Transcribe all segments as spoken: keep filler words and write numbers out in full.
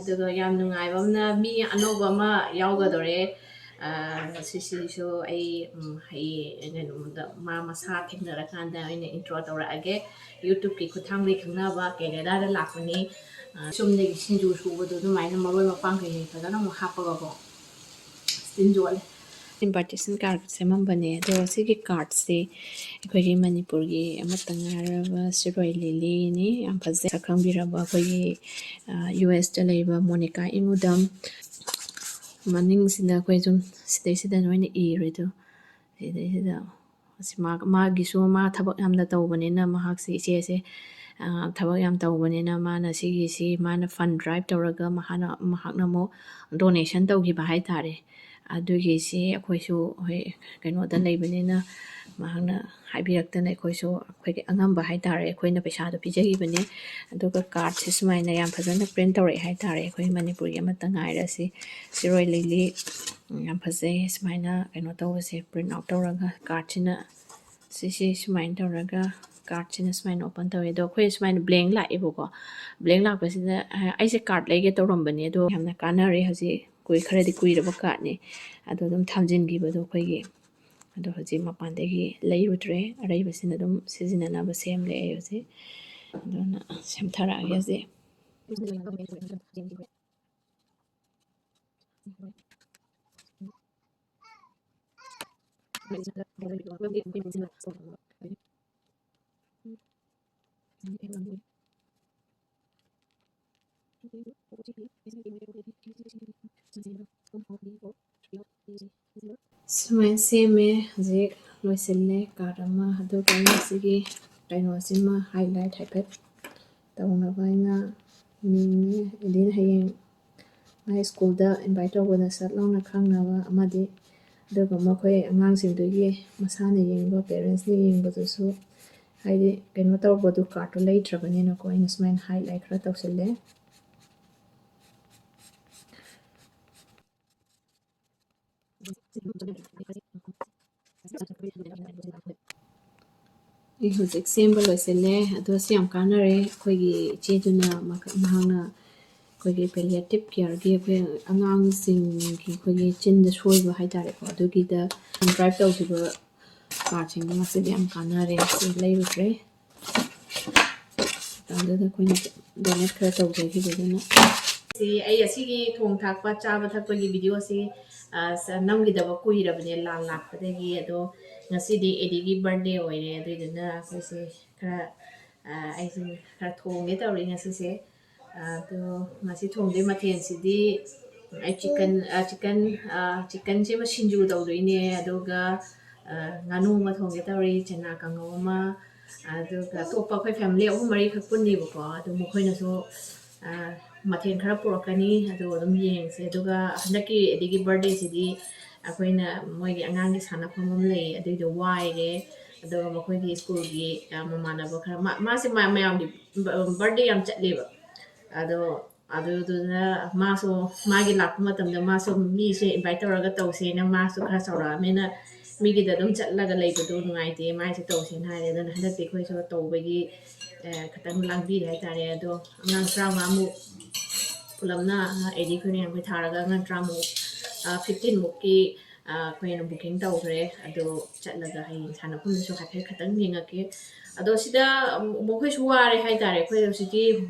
ꯑꯗꯨꯒ ꯌꯥꯝ ꯅꯨꯡꯉꯥꯏꯕ ꯑꯃꯅ, ꯃꯤ ꯑꯅꯧꯕ ꯑꯃ ꯌꯥꯎꯒꯗꯧꯔꯦ꯫ ꯑ, ꯁꯤꯁꯤꯁꯨ ꯑꯩ, ꯎꯝ, ꯍꯌꯦꯡ ꯀꯩꯅꯣꯗ ꯃꯥ ꯃꯁꯥ ꯊꯦꯡꯅꯔꯀꯥꯟꯗ ꯑꯩꯅ intro ꯇꯧꯔꯛꯑꯒꯦ꯫ YouTube-ꯀꯤ ꯈꯨꯠꯊꯥꯡꯗꯒꯤ ꯈꯪꯅꯕ, ꯀꯦꯅꯦꯗꯥꯗ ꯂꯥꯛꯄꯅꯤ꯫ ꯑ, ꯆꯨꯝꯅꯒꯤ ꯁꯤꯡꯖꯨ ꯁꯨꯕꯗꯣ ꯑꯗꯨꯃꯥꯏꯅ ꯃꯔꯣꯏ ꯃꯄꯥꯡ ꯀꯩꯀꯩ ꯐꯖꯅ ꯑꯃꯨꯛ ꯍꯥꯞꯄꯒꯀꯣ꯫ ꯇꯤꯟ ꯌꯣꯠꯂꯦ꯫ Invitation card ꯁꯦꯝꯃꯝꯕꯅꯦ꯫ ꯑꯗꯣ ꯁꯤꯒꯤ card-ꯁꯦ ꯑꯩꯈꯣꯏꯒꯤ ꯃꯅꯤꯄꯨꯔꯒꯤ ꯑꯃꯠꯇ ꯉꯥꯏꯔꯕ ꯁꯤꯔꯣꯏ ꯂꯤꯂꯤꯅꯤ꯫ ꯌꯥꯝ ꯐꯖꯩ꯫ ꯁꯛ ꯈꯪꯕꯤꯔꯕ ꯑꯩꯈꯣꯏꯒꯤ, ꯑ, U.S.ꯇ ꯂꯩꯕ ꯃꯣꯅꯤꯀꯥ ꯏꯉꯨꯗꯝ꯫ ꯃꯅꯤꯡꯁꯤꯗ ꯑꯩꯈꯣꯏ ꯁꯨꯝ ꯁꯤꯗꯩꯁꯤꯗ ꯂꯣꯏꯅ ꯏꯔꯦ ꯑꯗꯣ꯫ ꯁꯤꯗꯩꯁꯤꯗ ꯑꯁꯤ ꯃꯥ, ꯃꯥꯒꯤꯁꯨ ꯃꯥ ꯊꯕꯛ ꯌꯥꯝꯅ ꯇꯧꯕꯅꯤꯅ ꯃꯍꯥꯛꯁꯦ, ꯏꯆꯦꯁꯦ, ꯑ, ꯊꯕꯛ ꯌꯥꯝ ꯇꯧꯕꯅꯤꯅ ꯃꯥꯅ ꯁꯤꯒꯤꯁꯤ ꯃꯥꯅ fund drive ꯇꯧꯔꯒ ꯃꯍꯥꯛꯅ, ꯃꯍꯥꯛꯅ ꯑꯃꯨꯛ donation ꯇꯧꯈꯤꯕ ꯍꯥꯏꯇꯥꯔꯦ꯫ ꯑꯗꯨꯒꯤꯁꯤ ꯑꯩꯈꯣꯏꯁꯨ ꯍꯣꯏ ꯀꯩꯅꯣꯗ ꯂꯩꯕꯅꯤꯅ ꯃꯍꯥꯛꯅ ꯍꯥꯏꯕꯤꯔꯛꯇꯅ ꯑꯩꯈꯣꯏꯁꯨ ꯑꯩꯈꯣꯏꯒꯤ ꯑꯉꯝꯕ ꯍꯥꯏꯇꯥꯔꯦ, ꯑꯩꯈꯣꯏꯅ ꯄꯩꯁꯥꯗꯣ ꯄꯤꯖꯈꯤꯕꯅꯤ꯫ ꯑꯗꯨꯒ card-ꯁꯦ ꯁꯨꯃꯥꯏꯅ ꯌꯥꯝ ꯐꯖꯅ print ꯇꯧꯔꯛꯑꯦ ꯍꯥꯏꯇꯥꯔꯦ꯫ ꯑꯩꯈꯣꯏ ꯃꯅꯤꯄꯨꯔꯒꯤ ꯑꯃꯠꯇ ꯉꯥꯏꯔꯁꯤ ꯁꯤꯔꯣꯏ ꯂꯤꯂꯤ꯫ ꯎꯝ, ꯌꯥꯝ ꯐꯖꯩ ꯁꯨꯃꯥꯏꯅ ꯀꯩꯅꯣ ꯇꯧꯕꯁꯦ, print out ꯇꯧꯔꯒ card-ꯁꯤꯅ꯫ ꯁꯤꯁꯤ ꯁꯨꯃꯥꯏꯅ ꯇꯧꯔꯒ card-ꯁꯤꯅ ꯁꯨꯃꯥꯏꯅ open ꯇꯧꯋꯦ꯫ ꯑꯗꯣ ꯑꯩꯈꯣꯏ ꯁꯨꯃꯥꯏꯅ blank ꯂꯥꯛꯑꯦꯕꯀꯣ꯫ Blank ꯂꯥꯛꯄꯁꯤꯗ, ꯑ, ꯑꯩꯁꯦ card ꯂꯩꯒꯦ ꯇꯧꯔꯝꯕꯅꯦ, ꯑꯗꯣ ꯌꯥꯝꯅ ꯀꯥꯟꯅꯔꯦ ꯍꯧꯖꯤꯛ꯫ ꯀꯨꯏ-, ꯈꯔꯗꯤ ꯀꯨꯏꯔꯕ card-ꯅꯤ꯫ ꯑꯗꯣ ꯑꯗꯨꯝ ꯊꯝꯖꯤꯟꯈꯤꯕꯗꯣ ꯑꯩꯈꯣꯏꯒꯤ꯫ ꯑꯗꯣ ꯍꯧꯖꯤꯛ ꯃꯄꯥꯟꯗꯒꯤ ꯂꯩꯔꯨꯗ꯭ꯔꯦ, ꯑꯔꯩꯕꯁꯤꯅ ꯑꯗꯨꯝ ꯁꯤꯖꯤꯟꯅꯅꯕ ꯁꯦꯝꯂꯦ ꯑꯩ ꯍꯧꯖꯤꯛ꯫ ꯑꯗꯨꯅ ꯁꯦꯝꯊꯔꯛꯑꯒꯦ ꯍꯧꯖꯤꯛ꯫ ꯁꯨꯃꯥꯏꯅ ꯁꯦꯝꯃꯦ꯫ ꯍꯧꯖꯤꯛ ꯂꯣꯏꯁꯤꯜꯂꯦ card ꯑꯃ꯫ ꯑꯗꯨꯒ ꯁꯤꯒꯤ ꯀꯩꯅꯣꯁꯤꯃ highlight ꯍꯥꯏꯐꯦꯠ ꯇꯧꯅꯕ ꯑꯩꯅ ꯃꯤꯡꯅꯦ, ꯑꯗꯩ ꯍꯌꯦꯡ ꯃꯥꯏ school-ꯗ invite ꯇꯧꯕꯗ ꯁꯠ ꯂꯥꯎꯅ ꯈꯪꯅꯕ ꯑꯃꯗꯤ, ꯑꯗꯨꯒ ꯃꯈꯣꯏ ꯑꯉꯥꯡꯁꯤꯡꯗꯨꯒꯤ ꯃꯁꯥꯅ ꯌꯦꯡꯕ, parents-ꯅ ꯌꯦꯡꯕꯗꯨꯁꯨ, ꯍꯥꯏꯗꯤ ꯀꯩꯅꯣ ꯇꯧꯕꯗꯨ, card-ꯇꯨ ꯂꯩꯇ꯭ꯔꯕꯅꯤꯅꯀꯣ, ꯑꯩꯅ ꯁꯨꯃꯥꯏꯅ highlight ꯈꯔ ꯇꯧꯁꯤꯜꯂꯦ꯫ ꯑꯩ ꯍꯧꯖꯤꯛ ꯁꯦꯝꯕ ꯂꯣꯏꯁꯤꯜꯂꯦ꯫ ꯑꯗꯣ ꯁꯤ ꯌꯥꯝ ꯀꯥꯟꯅꯔꯦ꯫ ꯑꯩꯈꯣꯏꯒꯤ ꯏꯆꯦꯗꯨꯅ ꯃꯈ-, ꯃꯍꯥꯛꯅ ꯑꯩꯈꯣꯏꯒꯤ palliative careꯒꯤ ꯑꯩꯈꯣꯏ ꯑꯉꯥꯡꯁꯤꯡꯒꯤ ꯑꯩꯈꯣꯏꯒꯤ ꯆꯤꯟꯗ ꯁꯣꯏꯕ ꯍꯥꯏꯇꯥꯔꯦꯀꯣ, ꯑꯗꯨꯒꯤꯗ transcribe ꯇꯧꯈꯤꯕ cardꯁꯤꯡꯗꯣ ꯉꯁꯤꯗꯤ ꯌꯥꯝ ꯀꯥꯟꯅꯔꯦ, ꯁꯤ ꯂꯩꯔꯨꯗ꯭ꯔꯦ꯫ ꯃꯇꯝꯗꯨꯗ ꯑꯩꯈꯣꯏꯅ donate ꯈꯔ ꯇꯧꯖꯈꯤꯕꯗꯨꯅ꯫ ꯁꯤ ꯑꯩ ꯑꯁꯤꯒꯤ ꯊꯣꯡ ꯊꯥꯛꯄ ꯆꯥꯕ ꯊꯛꯄꯒꯤ videoꯁꯤ, ꯑ, ꯁ-, ꯅꯝꯈꯤꯗꯕ ꯀꯨꯏꯔꯕꯅꯦ, ꯂꯥꯟ ꯂꯥꯛꯄꯗꯒꯤ꯫ ꯑꯗꯣ ꯉꯁꯤꯗꯤ ꯑꯦꯗꯤꯒꯤ birthday ꯑꯣꯏꯔꯦ, ꯑꯗꯨꯏꯗꯨꯅ ꯑꯩꯈꯣꯏꯁꯦ ꯈꯔ, ꯑ, ꯑꯩꯁꯦ ꯈꯔ ꯊꯣꯡꯒꯦ ꯇꯧꯔꯤ ꯉꯁꯤꯁꯦ꯫ ꯑꯗꯣ ꯉꯁꯤ ꯊꯣꯡꯗꯣꯏ ꯃꯊꯦꯜꯁꯤꯗꯤ ꯑꯩ chicken, ꯑ, chicken, ꯑ, chickenꯁꯤꯃ ꯁꯤꯡꯖꯨ ꯇꯧꯗꯣꯏꯅꯦ, ꯑꯗꯨꯒ, ꯑ, ꯉꯥꯅꯨ ꯑꯃ ꯊꯣꯡꯒꯦ ꯇꯧꯔꯤ, ꯆꯅꯥ ꯀꯥꯡꯍꯧ ꯑꯃ, ꯑꯗꯨꯒ ꯑꯇꯣꯞꯄ ꯑꯩꯈꯣꯏ family ꯑꯍꯨꯝ ꯃꯔꯤꯈꯛ ꯄꯨꯟꯅꯤꯕꯀꯣ, ꯑꯗꯨ ꯃꯈꯣꯏꯅꯁꯨ, ꯑ, ꯃꯊꯦꯜ ꯈꯔ ꯄꯨꯔꯛꯀꯅꯤ, ꯑꯗꯨ ꯑꯗꯨꯝ ꯌꯦꯡꯁꯦ꯫ ꯑꯗꯨꯒ ꯍꯟꯗꯛꯀꯤ ꯑꯦꯗꯤꯒꯤ birthdayꯁꯤꯗꯤ ꯑꯩꯈꯣꯏꯅ ꯃꯣꯏꯒꯤ ꯑꯉꯥꯡꯒꯤ ꯁꯥꯟꯅꯐꯝ ꯑꯃ ꯂꯩ, ꯑꯗꯨꯏꯗꯣ ꯋꯥꯏꯔꯦ, ꯑꯗꯨꯒ ꯃꯈꯣꯏꯒꯤ schoolꯒꯤ, ꯑ, ꯃꯃꯥꯟꯅꯕ ꯈꯔ, ꯃꯥ-, ꯃꯥꯁꯦ ꯃ-, ꯃꯌꯥꯝꯒꯤ ꯕ-, birthday ꯌꯥꯝ ꯆꯠꯂꯦꯕ, ꯑꯗꯣ ꯑꯗꯨꯗꯨꯅ ꯃꯥꯁꯨ ꯃꯥꯒꯤ ꯂꯥꯛꯄ ꯃꯇꯝꯗ ꯃꯥꯁꯨ ꯃꯤꯁꯦ invite ꯇꯧꯔꯒ ꯇꯧꯁꯦꯅ, ꯃꯥꯁꯨ ꯈꯔ ꯆꯥꯎꯔꯛꯑꯃꯤꯅ ꯃꯤꯒꯤꯗ ꯑꯗꯨꯝ ꯆꯠꯂꯒ ꯂꯩꯕꯗꯣ ꯅꯨꯡꯉꯥꯏꯇꯦ, ꯃꯥꯏꯁꯦ ꯇꯧꯁꯦꯅ ꯍꯥꯏꯔꯦ꯫ ꯑꯗꯨꯅ ꯍꯟꯗꯛꯇꯤ ꯑꯩꯈꯣꯏꯁꯨ ꯇꯧꯕꯒꯤ, ꯑ, ꯈꯤꯇꯪ ꯂꯥꯡꯕꯤꯔꯦ ꯍꯥꯏꯇꯥꯔꯦ꯫ ꯑꯗꯣ ꯑꯉꯥꯡ ꯇꯔꯥꯃꯉꯥꯃꯨꯛ ꯄꯨꯂꯞꯅ, ꯑ, ꯑꯦꯗꯤ ꯑꯩꯈꯣꯏ ꯃꯌꯥꯝꯈꯣꯏ ꯊꯥꯔꯒ ꯑꯉꯥꯡ ꯇꯔꯥꯃꯨꯛ, ꯑ, fifteen ꯃꯨꯛꯀꯤ, ꯑ, ꯑꯩꯈꯣꯏꯅ booking ꯇꯧꯈ꯭ꯔꯦ꯫ ꯑꯗꯣ ꯆꯠꯂꯒ ꯍꯌꯦꯡ ꯁꯥꯟꯅꯐꯝꯗꯨꯁꯨ ꯍꯥꯏꯐꯦꯠ ꯈꯤꯇꯪ ꯌꯦꯡꯉꯛꯀꯦ꯫ ꯑꯗꯣ ꯁꯤꯗ ꯑꯃꯨꯛ ꯃꯈꯣꯏꯁꯨ ꯋꯥꯔꯦ ꯍꯥꯏꯇꯥꯔꯦ꯫ ꯑꯩꯈꯣꯏ ꯍꯧꯖꯤꯛꯇꯤ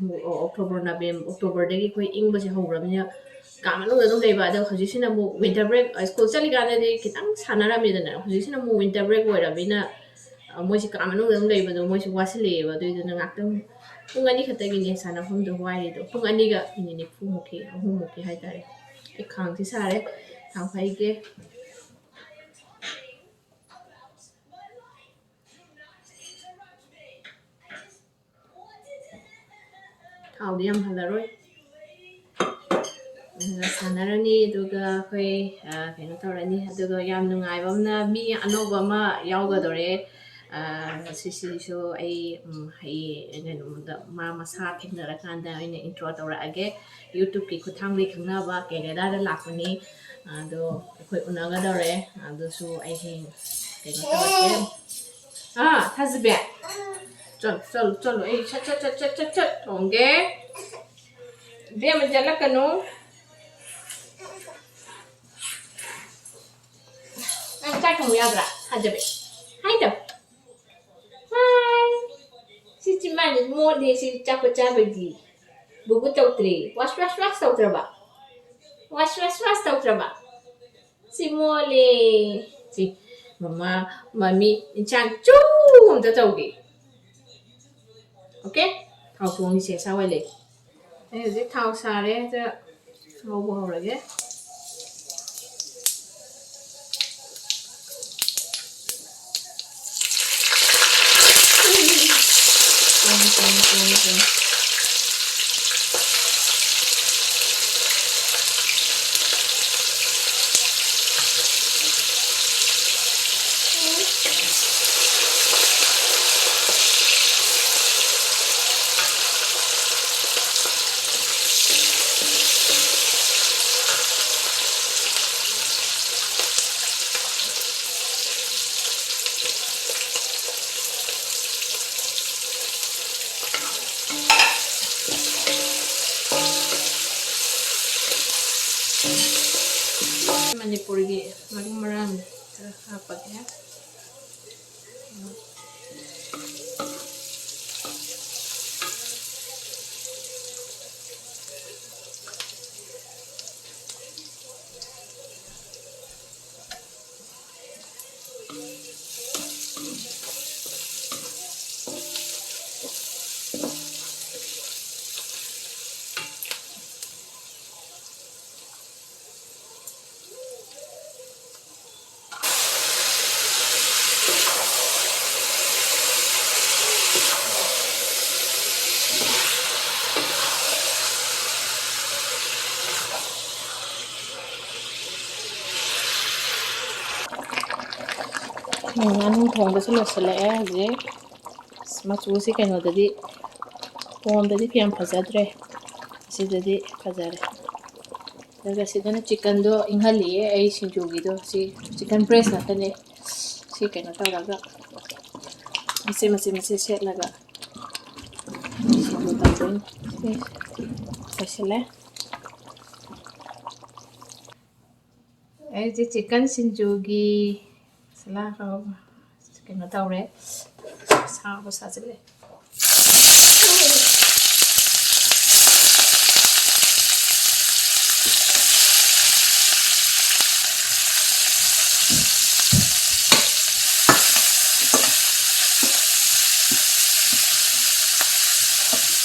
ꯑꯣ-, October, November, Octoberꯗꯒꯤ ꯑꯩꯈꯣꯏ ꯏꯪꯕꯁꯦ ꯍꯧꯔꯕꯅꯤꯅ ꯀꯥ ꯃꯅꯨꯡꯗ ꯑꯗꯨꯝ ꯂꯩꯕ꯫ ꯑꯗꯣ ꯍꯧꯖꯤꯛꯁꯤꯅ ꯑꯃꯨꯛ winter break, ꯑ, school ꯆꯠꯂꯤꯀꯥꯟꯗꯗꯤ ꯈꯤꯇꯪ ꯁꯥꯟꯅꯔꯝꯃꯤꯗꯅ, ꯍꯧꯖꯤꯛꯁꯤꯅ ꯑꯃꯨꯛ winter break ꯑꯣꯏꯔꯕꯅꯤꯅ, ꯑ, ꯃꯣꯏꯁꯦ ꯀꯥ ꯃꯅꯨꯡꯗ ꯑꯗꯨꯝ ꯂꯩꯕꯗꯣ ꯃꯣꯏꯁꯨ ꯋꯥꯁꯤꯜꯂꯛꯑꯦꯕ꯫ ꯑꯗꯨꯏꯗꯨꯅ ꯉꯥꯛꯇꯪ ꯄꯨꯡ ꯑꯅꯤ ꯈꯛꯇꯒꯤꯅꯦ ꯁꯥꯟꯅꯐꯝꯗꯣ ꯋꯥꯏꯔꯤꯗꯣ, ꯄꯨꯡ ꯑꯅꯤꯒ minute ꯅꯤꯐꯨꯃꯨꯛꯀꯤ, ꯑꯍꯨꯝꯃꯨꯛꯀꯤ ꯍꯥꯏꯇꯥꯔꯦ꯫ ꯑꯩ ꯈꯥꯡꯁꯦ ꯁꯥꯔꯦ, ꯈꯥꯡ ꯐꯩꯒꯦ꯫ ꯊꯥꯎꯗꯤ ꯌꯥꯝ ꯍꯜꯂꯔꯣꯏ꯫ ꯑꯗꯨꯒ ꯁꯥꯟꯅꯔꯅꯤ, ꯑꯗꯨꯒ ꯑꯩꯈꯣꯏ, ꯑ, ꯀꯩꯅꯣ ꯇꯧꯔꯅꯤ꯫ ꯑꯗꯨꯒ ꯌꯥꯝ ꯅꯨꯡꯉꯥꯏꯕ ꯑꯃꯅ, ꯃꯤ ꯑꯅꯧꯕ ꯑꯃ ꯌꯥꯎꯒꯗꯧꯔꯦ꯫ ꯑ, ꯁꯤꯁꯤꯁꯨ ꯑꯩ, ꯎꯝ, ꯍꯌꯦꯡ ꯀꯩꯅꯣꯗ ꯃꯥ ꯃꯁꯥ ꯊꯦꯡꯅꯔꯀꯥꯟꯗ ꯑꯩꯅ intro ꯇꯧꯔꯛꯑꯒꯦ꯫ YouTubeꯀꯤ ꯈꯨꯠꯊꯥꯡꯗꯒꯤ ꯈꯪꯅꯕ, ꯀꯦꯅꯦꯗꯥꯗ ꯂꯥꯛꯄꯅꯤ꯫ ꯑꯗꯣ ꯑꯩꯈꯣꯏ ꯎꯅꯒꯗꯧꯔꯦ꯫ ꯑꯗꯨꯁꯨ ꯑꯩ ꯍꯌꯦꯡ ꯀꯩꯅꯣ ꯇꯧꯔꯛꯀꯦ꯫ ꯑꯥ, ꯊꯥꯖꯕꯤ꯫ ꯆꯠꯂꯣ, ꯆꯠꯂꯣ, ꯆꯠꯂꯣ꯫ ꯑꯩ ꯁꯠ, ꯁꯠ, ꯁꯠ, ꯁꯠ, ꯁꯠ, ꯁꯠ ꯊꯣꯡꯒꯦ꯫ ꯏꯕꯦꯝꯃ, ꯆꯠꯂꯛꯀꯅꯨ꯫ ꯅꯪ ꯆꯥꯛ ꯊꯣꯡꯕ ꯌꯥꯗ꯭ꯔꯥ? ꯍꯥꯏꯗꯕ꯫ ꯍꯥꯏ꯫ ꯁꯤ ꯆꯤꯟꯕꯥꯟꯁꯤ ꯃꯣꯠꯂꯦ, ꯁꯤ ꯆꯥꯛꯄ ꯆꯥꯕꯒꯤ꯫ ꯕꯨꯕꯨ ꯇꯧꯗ꯭ꯔꯦ꯫ ꯋꯥꯁ, ꯋꯥꯁ, ꯋꯥꯁ ꯇꯧꯗ꯭ꯔꯕ? ꯋꯥꯁ, ꯋꯥꯁ, ꯋꯥꯁ ꯇꯧꯗ꯭ꯔꯕ? ꯁꯤ ꯃꯣꯠꯂꯦ꯫ ꯁꯤ ꯃꯃꯥ, ꯃꯃꯤ, ꯏꯟꯁꯥꯡ ꯆꯨ ꯑꯝꯇ ꯇꯧꯒꯦ꯫ ꯑꯣꯀꯦ? ꯊꯥꯎ ꯊꯣꯡꯉꯤꯁꯦ ꯁꯥꯋꯥꯏ ꯂꯩ꯫ ꯑꯩ ꯍꯧꯖꯤꯛ ꯊꯥꯎ ꯁꯥꯔꯦ, ꯑꯗ ꯉꯧꯕ ꯍꯧꯔꯒꯦ꯫ ꯃꯅꯤꯄꯨꯔꯒꯤ ꯃꯔꯨ ꯃꯔꯥꯡ ꯈꯔ ꯍꯥꯞꯄꯒꯦ꯫ ꯎꯝ, ꯉꯥꯅꯨ ꯊꯣꯡꯕꯁꯨ ꯂꯣꯏꯁꯤꯜꯂꯛꯑꯦ ꯍꯧꯖꯤꯛ꯫ ꯑꯁ, ꯃꯆꯨꯁꯤ ꯀꯩꯅꯣꯗꯗꯤ, ꯐꯣꯟꯗꯗꯤ ꯌꯥꯝ ꯐꯖꯗ꯭ꯔꯦ, ꯑꯁꯤꯗꯗꯤ ꯐꯖꯔꯦ꯫ ꯑꯗꯨꯒ ꯁꯤꯗꯅ ꯆꯤꯛꯀꯟꯗꯣ ꯏꯪꯍꯜꯂꯤꯌꯦ ꯑꯩ ꯁꯤꯡꯖꯨꯒꯤꯗꯣ꯫ ꯁꯤ ꯆꯤꯛꯀꯟ ꯕ꯭ꯔꯦꯁ ꯉꯥꯛꯇꯅꯦ꯫ ꯁꯤ ꯀꯩꯅꯣ ꯇꯧꯔꯒ ꯃꯆꯦꯠ ꯃꯆꯦꯠ ꯃꯆꯦꯠ ꯁꯦꯠꯂꯒ ꯁꯤꯡꯖꯨ ꯇꯧꯗꯣꯏꯅꯤ꯫ ꯂꯣꯏꯁꯤꯜꯂꯦ꯫ ꯑꯩꯁꯦ ꯆꯤꯛꯀꯟ ꯁꯤꯡꯖꯨꯒꯤ ꯃꯁꯥꯂꯥ ꯀꯩꯅꯣ ꯇꯧꯔꯦ, ꯁꯥꯕ ꯁꯥꯖꯤꯜꯂꯦ꯫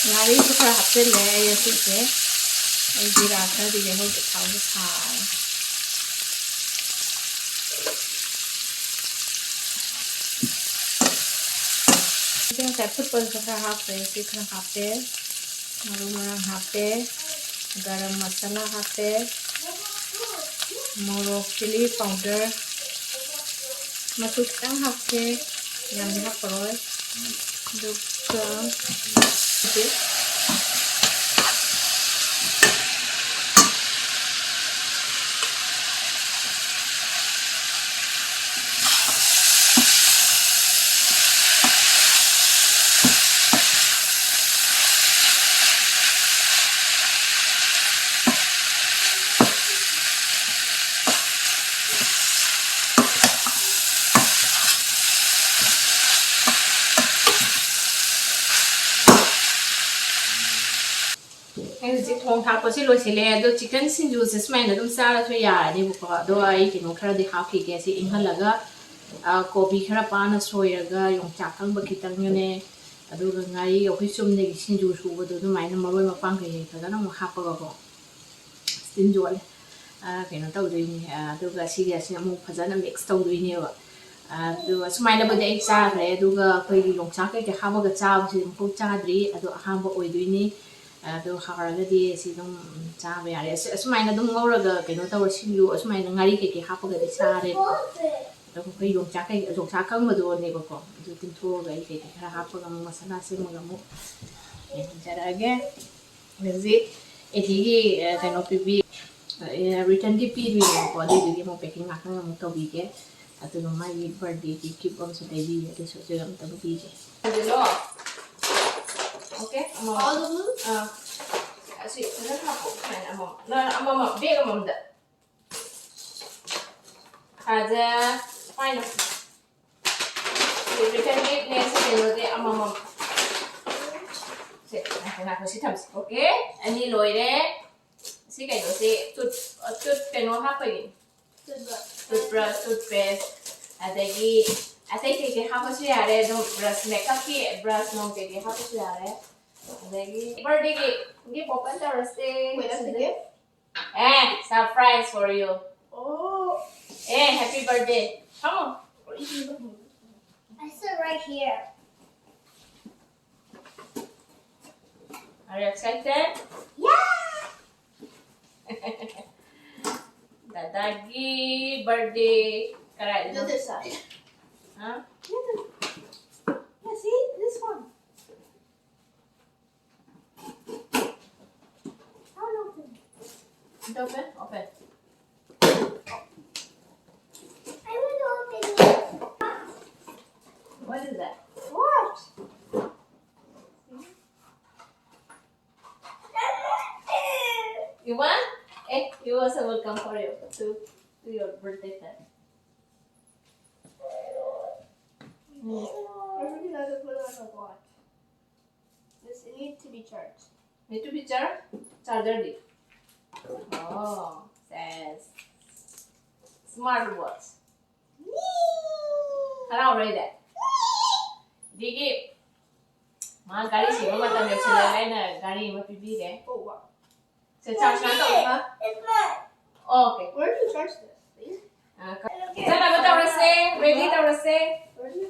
ꯉꯥꯔꯤꯁꯨ ꯈꯔ ꯍꯥꯞꯆꯤꯜꯂꯦ ꯑꯩ ꯉꯁꯤꯁꯦ꯫ ꯑꯩ ꯖꯤꯔꯥ ꯈꯔꯗꯤ ꯂꯩꯍꯧꯗꯦ, ꯊꯥꯎꯗ ꯁꯥꯔꯦ꯫ ꯁꯤ ꯉꯁꯥꯏ ꯐꯨꯠꯄꯗꯨꯁꯨ ꯈꯔ ꯍꯥꯞꯈ꯭ꯔꯦ, ꯁꯤ ꯈꯔ ꯍꯥꯞꯄꯦ, ꯃꯔꯨ ꯃꯔꯥꯡ ꯍꯥꯞꯄꯦ, ꯒꯔꯝ ꯃꯁꯥꯂꯥ ꯍꯥꯞꯄꯦ, ꯃꯣꯔꯣꯛ ꯆꯤꯂꯤ ꯄꯥꯎꯗꯔ ꯃꯆꯨ ꯈꯤꯇꯪ ꯍꯥꯞꯀꯦ, ꯌꯥꯝꯗꯤ ꯍꯥꯞꯄꯔꯣꯏ꯫ ꯑꯗꯨꯒ ꯑꯩ ꯍꯧꯖꯤꯛ ꯊꯣꯡ ꯊꯥꯛꯄꯁꯤ ꯂꯣꯏꯁꯤꯜꯂꯦ꯫ ꯑꯗꯣ ꯆꯤꯛꯀꯟ ꯁꯤꯡꯖꯨꯁꯦ ꯁꯨꯃꯥꯏꯅ ꯑꯗꯨꯝ ꯆꯥꯔꯁꯨ ꯌꯥꯔꯅꯦꯕꯀꯣ꯫ ꯑꯗꯣ ꯑꯩ ꯀꯩꯅꯣ ꯈꯔꯗꯤ ꯍꯥꯞꯈꯤꯒꯦ꯫ ꯁꯤ ꯏꯪꯍꯜꯂꯒ, ꯑ, ꯀꯣꯕꯤ ꯈꯔ ꯄꯥꯅ ꯁꯣꯏꯔꯒ, ꯌꯣꯡꯆꯥꯛ ꯀꯪꯕ ꯈꯤꯇꯪꯒꯅꯦ, ꯑꯗꯨꯒ ꯉꯥꯔꯤ, ꯑꯩꯈꯣꯏ ꯆꯨꯝꯅꯒꯤ ꯁꯤꯡꯖꯨ ꯁꯨꯕꯗꯣ ꯑꯗꯨꯃꯥꯏꯅ ꯃꯔꯣꯏ ꯃꯄꯥꯡ ꯀꯩꯀꯩ ꯐꯖꯅ ꯑꯃꯨꯛ ꯍꯥꯞꯄꯒꯀꯣ꯫ ꯇꯤꯟ ꯌꯣꯠꯂꯦ꯫ ꯑ, ꯀꯩꯅꯣ ꯇꯧꯗꯣꯏꯅꯤ꯫ ꯑ, ꯑꯗꯨꯒ ꯁꯤꯒꯁꯦ ꯑꯃꯨꯛ ꯐꯖꯅ mix ꯇꯧꯗꯣꯏꯅꯦꯕ꯫ ꯑ, ꯑꯗꯨꯒ ꯁꯨꯃꯥꯏꯅꯕꯨꯗꯤ ꯑꯩ ꯆꯥꯈ꯭ꯔꯦ꯫ ꯑꯗꯨꯒ ꯑꯩꯈꯣꯏꯒꯤ ꯌꯣꯡꯆꯥꯛ ꯀꯩꯀꯩ ꯍꯥꯞꯄꯒ ꯆꯥꯕꯁꯤ ꯑꯃꯨꯛꯐꯥꯎ ꯆꯥꯗ꯭ꯔꯤ꯫ ꯑꯗꯣ ꯑꯍꯥꯟꯕ ꯑꯣꯏꯗꯣꯏꯅꯤ꯫ ꯑꯗꯣ ꯍꯥꯎꯔꯒꯗꯤ ꯁꯤ ꯑꯗꯨꯝ ꯆꯥꯕ ꯌꯥꯔꯦ꯫ ꯑꯁ-, ꯑꯁꯨꯃꯥꯏꯅ ꯑꯗꯨꯝ ꯉꯧꯔꯒ ꯀꯩꯅꯣ ꯇꯧꯔ ꯁꯤꯡꯖꯨ ꯑꯁꯨꯃꯥꯏꯅ ꯉꯥꯔꯤ ꯀꯩꯀꯩ ꯍꯥꯞꯄꯒꯗꯤ ꯆꯥꯔꯦ꯫ ꯑꯗꯣ ꯑꯩꯈꯣꯏ ꯌꯣꯡꯆꯥꯛ ꯀꯩ-, ꯌꯣꯡꯆꯥꯛ ꯑꯀꯪꯕꯗꯣꯅꯦꯕꯀꯣ꯫ ꯑꯗꯨ ꯇꯤꯡꯊꯣꯛꯑꯒ ꯑꯩ ꯀꯩꯀꯩ ꯈꯔ ꯍꯥꯞꯄꯒ ꯑꯃꯨꯛ ꯃꯁꯥꯂꯥ ꯁꯦꯝꯃꯒ ꯑꯃꯨꯛ ꯌꯦꯡꯍꯟꯖꯔꯛꯑꯒꯦ꯫ ꯍꯧꯖꯤꯛ ꯑꯦꯗꯤꯒꯤ, ꯑ, ꯀꯩꯅꯣ ꯄꯤꯕꯤ-, ꯑ, return ꯒꯤ ꯄꯤꯗꯣꯏꯅꯦꯕꯀꯣ, ꯑꯗꯨꯏꯗꯨꯒꯤ ꯑꯃꯨꯛ packing ꯉꯥꯛꯇꯪ ꯑꯃꯨꯛ ꯇꯧꯕꯤꯒꯦ꯫ ꯑꯗꯨꯒ ꯃꯥꯒꯤ birthday ꯒꯤ gift ꯑꯃꯁꯨ ꯂꯩꯕꯤꯌꯦ, ꯑꯗꯨꯁꯨ ꯑꯗꯨ ꯑꯝꯇꯪ ꯄꯤꯒꯦ꯫ ꯑꯗꯨꯗꯣ? Okay? ꯑꯃ-, ꯑꯥ꯫ ꯑꯁꯤ ꯐꯖꯅ ꯍꯥꯞꯄꯣ, ꯁꯨꯃꯥꯏꯅ ꯑꯃꯃꯝ꯫ ꯅꯪ ꯑꯃꯃꯝ, ꯕꯦꯒ ꯑꯃꯃꯝꯗ꯫ ꯐꯖ-, ꯄꯥꯏꯅꯣ꯫ ꯁꯤ return gift ꯅꯦ, ꯁꯤ ꯀꯩꯅꯣꯗꯤ ꯑꯃꯃꯝ꯫ ꯁꯦ, ꯉꯥꯏꯈꯣ, ꯉꯥꯏꯈꯣ, ꯁꯤ ꯊꯝꯁꯤ꯫ ꯑꯣꯀꯦ, ꯑꯅꯤ ꯂꯣꯏꯔꯦ꯫ ꯁꯤ ꯀꯩꯅꯣꯁꯤ tooth-, tooth ꯀꯩꯅꯣ ꯍꯥꯞꯄꯒꯤ꯫ Toothbrush꯫ Toothbrush, toothpaste, ꯑꯗꯒꯤ ꯑꯇꯩ ꯀꯩꯀꯩ ꯍꯥꯞꯄꯁꯨ ꯌꯥꯔꯦ꯫ ꯑꯗꯨꯝ brush, makeupꯀꯤ brush ꯅꯨꯡ ꯀꯩꯀꯩ ꯍꯥꯞꯄꯁꯨ ꯌꯥꯔꯦ꯫ ꯑꯗꯒꯤ birthdayꯒꯤ gift open ꯇꯧꯔꯁꯦ꯫ Wait, that's a gift? Eh, surprise for you. Oh. Eh, happy birthday. Come on. I sit right here. Are you excited? Yeah! ꯗꯥꯗꯥꯒꯤ birthday ꯀꯔꯥꯏꯗꯅꯣ? The other side. Huh? The other. Yeah, see? This one. How to open? It open? Open. I want to open it. What is that? What? You want? Eh, you also welcome for you to, to your birthday time. Mm. I really like to put on a watch. This, it need to be charged. Need to be charged? Charger D? Oh, yes. Smart watch. ꯍꯔꯥꯎꯔꯦꯗꯦ? ꯑꯗꯒꯤ ꯃꯥ ꯒꯥꯔꯤ ꯁꯤꯕ ꯃꯇꯝ ꯌꯧꯁꯤꯜꯂꯦ ꯍꯥꯏꯅ ꯒꯥꯔꯤ ꯑꯃ ꯄꯤꯕꯤꯔꯦ꯫ Oh, wow. ꯁꯦ, charge ꯁꯨꯃꯥꯏꯅ ꯇꯧꯔꯒ꯫ It's mine. Okay. Where do you charge this? ꯆꯠꯅꯕ ꯇꯧꯔꯁꯦ, ready ꯇꯧꯔꯁꯦ꯫ Where do you